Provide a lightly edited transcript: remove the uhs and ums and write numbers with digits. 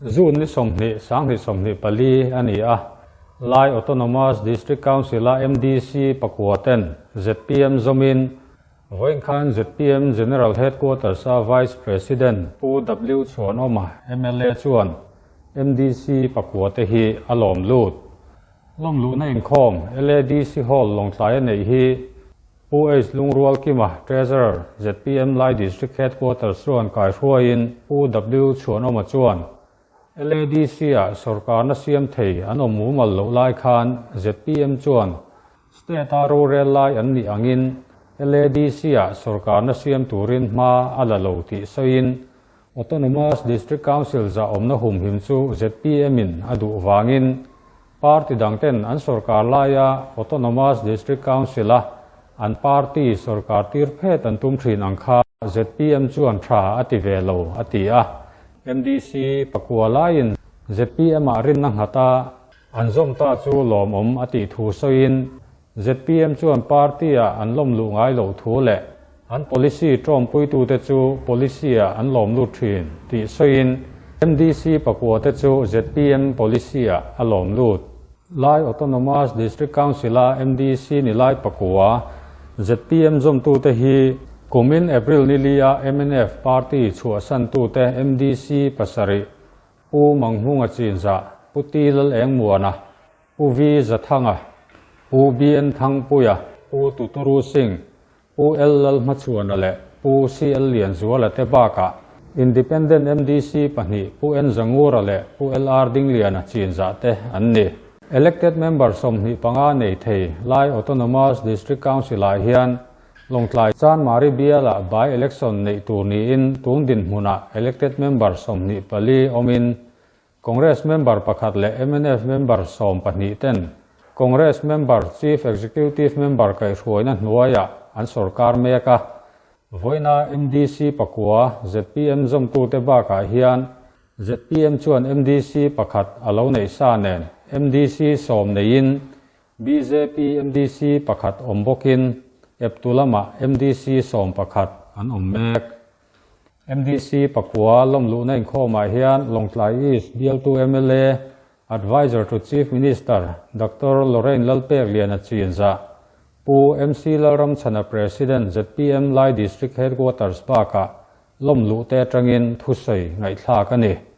June ni 20, 2024 a ni a, Lai Autonomous District Council-a MDC pakua ten zpm zawmin vawiin khan zpm General Headquarters-a Vice President Pu W Chhuanawma mla chuan MDC pakua te hi a lawm lut. Lawmluhna inkhawm LADC Hall Lawngtlai a neih hi Pu H Lungrualkima, Treasurer, zpm Lai District Headquarters chuan kaihruaiin Pu W Chhuanawma chuan LADC-ah sawrkarna siam thei an awm mumal loh lai khan zpm chuan State-a rorel lai an nih angin LADC-ah sawrkarna siam turin hma a la lo tih sawiin Autonomous District Council zahawmna humhim chu ZPM-in a duh vangin party dangten an sawrkar laia Autonomous District Council-a an party sawrkar tir phet an tum thin ang kha ZPM chuan tha a ti ve lo, a ti a. MDC pakua laiin ZPM-ah rinna nghata an zawm ta chu lawmawm a tih thu sawiin Zpm chuan party-ah an lawm luh ngai loh thu leh an policy tawmpuitute chu policy-ah an lawm lut thin tih sawiin MDC pakuate chu zpm policy-ah a lawm lut. Lai Autonomous District Council-a MDC ni lai pakua zpm zawmtute hi kumin April ni lia mnf party chhuahsantute MDC pasarih Pu Manghmunga Chinzah, Pu Ti Lalengmuana, Pu V Zathanga, Pu BN Thangpuia, Pu Tuturu Singh, Pu L Lalhmachhuana leh Pu CL Lianzuala te bakah Independent MDC pahnih Pu N Zangura leh Pu LR Dingliana chinzah te an ni. Elected member 25 nei thei Lai Autonomous District Council-ah hian Lawngtlai Chanmari bialah by election neih tur niin tun dinhmunah elected member 24 awmin Congress member pakhat leh mnf member 12 ten Congress member Chief Executive member kaihhruaina hnuaiah an sawrkar mek a. Vawiina MDC pakua zpm zawmtute bakah hian zpm chuan MDC pakhat a lo neih sa nen MDC 10 neiin bjp MDC pakhat awm bawkin eptu lamah MDC 11 an awm mek. MDC pakua lawmluhna inkhawmah hian Lawngtlai East bialtu mla, Adviser to Chief Minister Doctor Lorraine Lalpekliana Chinzah, Pu MC Lalramchhana President zpm Lai District Headquarters bakah lawmluhte atangin thusawi ngaihthlak a ni.